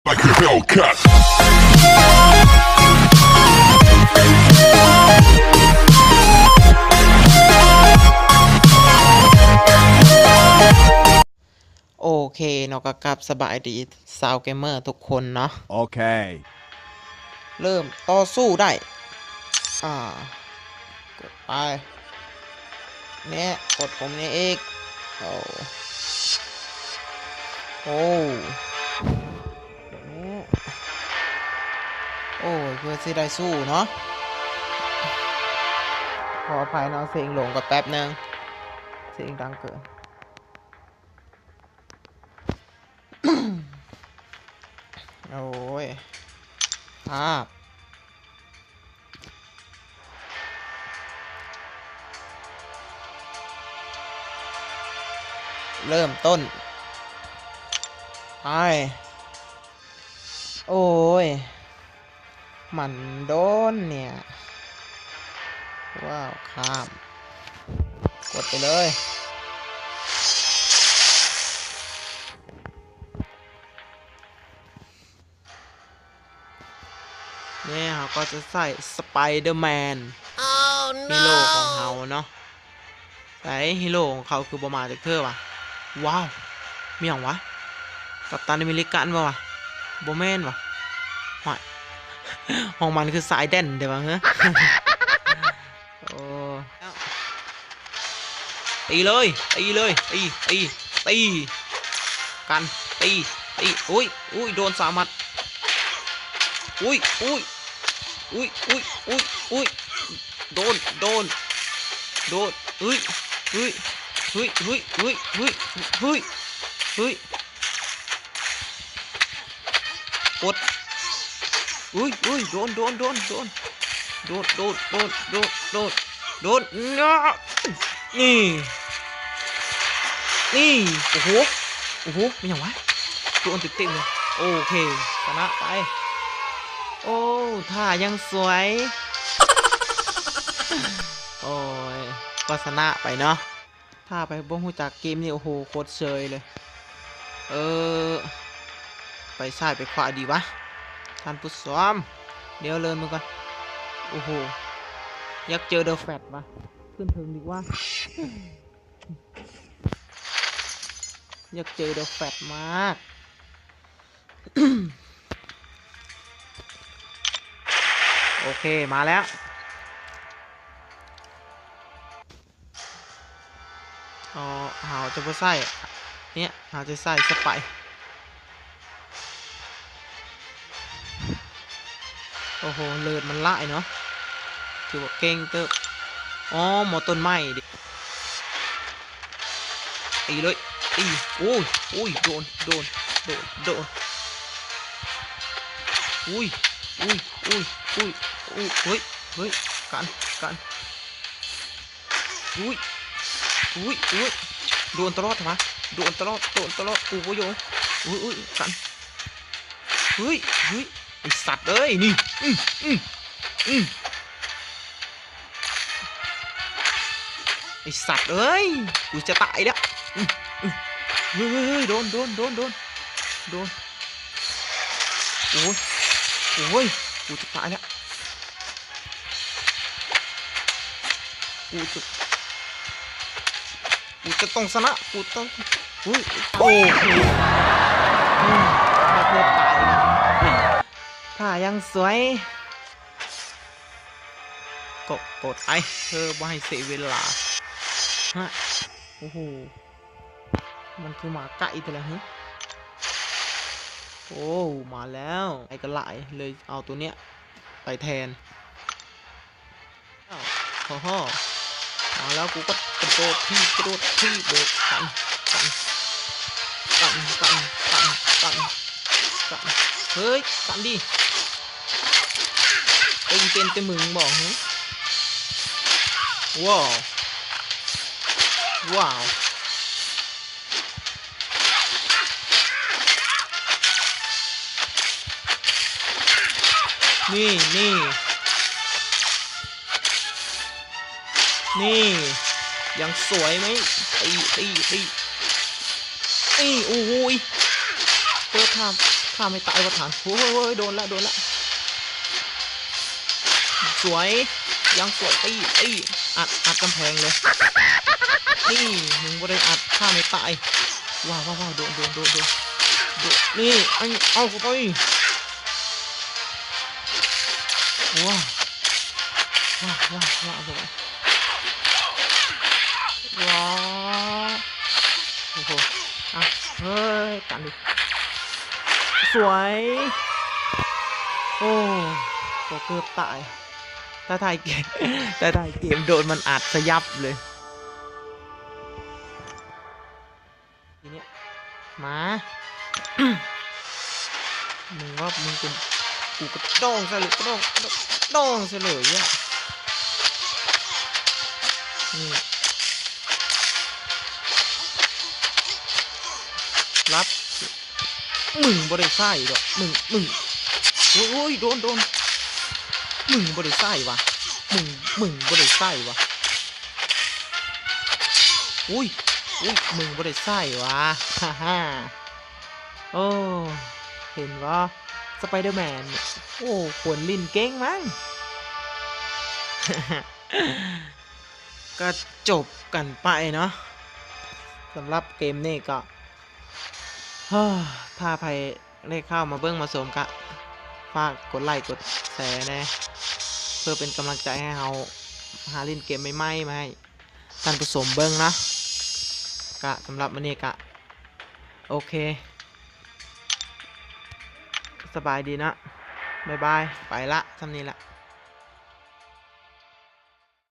Like a Hellcat. ໂອເຄເນາະ ກໍກັບສະບາຍດີຊາວເກມເມີທຸກຄົນເນາະ. ໂອເຄ ເລີ່ມຕໍ່ສູ້ໄດ້. ອ່າ ກົດໄປ ແນ່ ກົດປຸ່ມນີ້ອີກ. ໂອ້ ໂອ້ ໂອ້ຍ ເພື່ອຊິໄດ້ສູ້ເນາະ. ຂໍອະໄພເນາະ ສຽງລົງກ່ອນແປັບໜຶ່ງ ສຽງດັງເກີນ. ໂອ້ຍ ພາບ ເລີ່ມຕົ້ນ ໄປ. ໂອ້ຍ ມັນໂດນເນຍ. ວ້າວ ຂ້າມ ກົດໄປເລີຍ. ແນ່ ເຮົາກໍຈະໃຊ້ສະໄປເດີແມນ ຮີໂຣຂອງເຮົາເນາະ. ໃສ ຮີໂຣຂອງເຂົາຄືບໍ່ມາຈັກເທື່ອວະ? ວ້າວ ມີຫຍັງວະ? ກັບຕັນອາເມລິກັນບໍ່ວະ? ບໍ່ແມ່ນວະ. ຫ້ວຍ ຂອງມັນຄືສາຍແດນແທ້ວະເຮີ. ໂອ້ ຕີເລີຍ ຕີເລີຍ ຕີ ຕີ ຕີ ກັນ ຕີ ຕີ. ອຸ້ຍ ອຸ້ຍ ໂດນສາມໝັດ. ອຸ້ຍ ອຸ້ຍ ອຸ້ຍ ອຸ້ຍ ອຸ້ຍ ອຸ້ຍ ໂດນ ໂດນ ໂດນ. ເຮີ້ຍ ເຮີ້ຍ ເຮີ້ຍ ເຮີ້ຍ ເຮີ້ຍ ເຮີ້ຍ ເຮີ້ຍ ເຮີ້ຍ ກົດ. ອຸ້ຍ ອຸ້ຍ ໂດນ ໂດນ ໂດນ ໂດນ ໂດນ ໂດນ ໂດນ ໂດນ ໂດນ ໂດນ. ນີ້ ນີ້ ໂອ້ໂຫ ໂອ້ໂຫ ແມ່ນຫຍັງວະ? ໂດນເຕັມໆເລີຍ. ໂອເຄ ຊະນະໄປ. ໂອ້ ທ່າຢ່າງສວຍ. ໂອ້ຍ ກໍຊະນະໄປເນາະ. ຖ້າໃຜບໍ່ຮູ້ຈັກເກມນີ້ ໂອ້ໂຫ ໂຄດເຊີຍເລີຍ. ເອີ ໄປຊ້າຍໄປຂວາດີວະ ທ່ານຜູ້ຊົມ? ດຽວເລີນເບິ່ງກ່ອນ. ໂອ້ໂຫ ຢາກເຈີເດີແຟດວະ. ຂຶ້ນເທິງດີກວ່າ. ຢາກເຈີເດີແຟດມາກ. ໂອເຄ ມາແລ້ວ. ອໍ ເຮົາຈະບໍ່ໃຊ້ ເນຍ ເຮົາຈະໃຊ້ສະໄປ. ໂອ້ໂຫ ເລີດມັນຫຼາຍເນາະ ຖືວ່າເກັ່ງເຕີບ. ອໍ ໝໍຕົ້ນໄມ້ເດ. ຕີເລີຍ ຕີ. ໂອ້ຍ ໂອ້ຍ ໂດນ ໂດນ ໂດນ ໂດນ. ອຸ້ຍ ອຸ້ຍ ອຸ້ຍ ອຸ້ຍ ອຸ້ຍ ເຮີ້ຍ ເຮີ້ຍ ກັນ ກັນ. ອຸ້ຍ ອຸ້ຍ ອຸ້ຍ ໂດນຕະຫຼອດ ທຳໄມ ໂດນຕະຫຼອດ ໂດນຕະຫຼອດ ກູບໍ່ຢອມ. ອຸ້ຍ ອຸ້ຍ ກັນ. ເຮີ້ຍ ເຮີ້ຍ ໄອ້ສັດເອີຍ ນີ້ ອື ອື ອື ໄອ້ສັດເອີຍ ກູຈະຕາຍແລ້ວ. ອື ອື ເຮີ້ຍ ເຮີ້ຍ ເຮີ້ຍ ໂດນ ໂດນ ໂດນ ໂດນ ໂດນ. ໂອ້ຍ ໂອ້ຍ ກູຈະຕາຍແລ້ວ. ກູຈະ ກູຈະຕ້ອງຊະນະ ກູຕ້ອງ ອຸ້ຍ ໂອ້ໂຫ ອືມ ໄດ້ເກືອບຕາຍ. ທ່າຢ່າງສວຍ ກົດ ກົດໄປ ເພື່ອບໍ່ໃຫ້ເສຍເວລາ. ຮະ ໂອ້ໂຫ ມັນຄືມາໄກແທ້ລະຫຶ? ໂອ້ ມາແລ້ວ ໄກກໍຫຼາຍ ເລີຍເອົາໂຕເນຍໄປແທນ. ໂອ້ໂຫ ມາແລ້ວ ກູກໍກະໂດດຖີບ ກະໂດດຖີບເລີຍ. ກັນ ກັນ ກັນ ກັນ ເຮີ້ຍ ກັນດີ ເປັນ ເປັນແຕ່ມຶງບໍ? ຫຶ ວ້າວ ວ້າວ. ນີ້ ນີ້ ນີ້ ຍັງສວຍໄໝ? ຕີ ຕີ ຕີ ຕີ ໂອ້ໂຫ ເປີດທາງ ຂ້າໄມ່ຕາຍວ່າທ່ານ. ໂອ້ຍ ໂອ້ຍ ໂດນລະ ໂດນລະ. ສວຍ ຍັງສວຍ. ຕີ ຕີ ອັດ ອັດກຳແພງເລີຍ. ນີ້ ມຶງບໍ່ໄດ້ອັດ ຂ້າໄມ່ຕາຍ. ວ້າວ ວ້າວ ວ້າວ ໂດນ ໂດນ ໂດນ ໂດນ ໂດນ. ນີ້ ອັນ ເອົາເຂົ້າໄປ. ວ້າວ ວ້າວ ວ້າວ ວ້າວ ເອົາເຂົ້າໄປ. ວ້າວ ໂອ້ໂຫ ອ່ະ ເຮີ້ຍ ກັນດິ. ສວຍ. ໂອ້ ກໍເກືອບຕາຍ. ຖ້າຖ່າຍເກມ ຖ້າຖ່າຍເກມໂດນມັນອັດສະຫຍັບເລີຍ. ທີເນີ້ຍ ມາ ມຶງວ່າມຶງເປັນ ກູກະດອງໃສ່ເລີຍ ກະດອງ ກະດອງໃສ່ເລີຍ. ນີ້ ລັບ ມຶງບໍ່ໄດ້ໃສ່ດອກ ມຶງ ມຶງ. ໂອ້ຍ ໂອ້ຍ ໂດນ ໂດນ. ມຶງບໍ່ໄດ້ໃສ່ຫວາ ມຶງ ມຶງບໍ່ໄດ້ໃສ່ຫວາ. ອຸ້ຍ ອຸ້ຍ ມຶງບໍ່ໄດ້ໃສ່ຫວາ. ໂອ້ ເຫັນບໍ່ ສະໄປເດີແມນ. ໂອ້ ຂົນຫຼິ້ນເກັ່ງມັ້ງ. ກໍຈົບກັນໄປເນາະ ສຳລັບເກມນີ້ກໍ ຖ້າໃຜໄດ້ເຂົ້າມາເບິ່ງມາຊົມ ກະຝາກກົດໄລກົດແຊແດ່ ເພື່ອເປັນກຳລັງໃຈໃຫ້ເຮົາຫາຫຼິ້ນເກມໃໝ່ໆ ມາໃຫ້ທ່ານຜູ້ຊົມເບິ່ງເນາະ. ກະສຳລັບມື້ນີ້ກະ ໂອເຄ ສະບາຍດີເນາະ ບາຍບາຍ ໄປລະ ສ່ຳນີ້ລະ.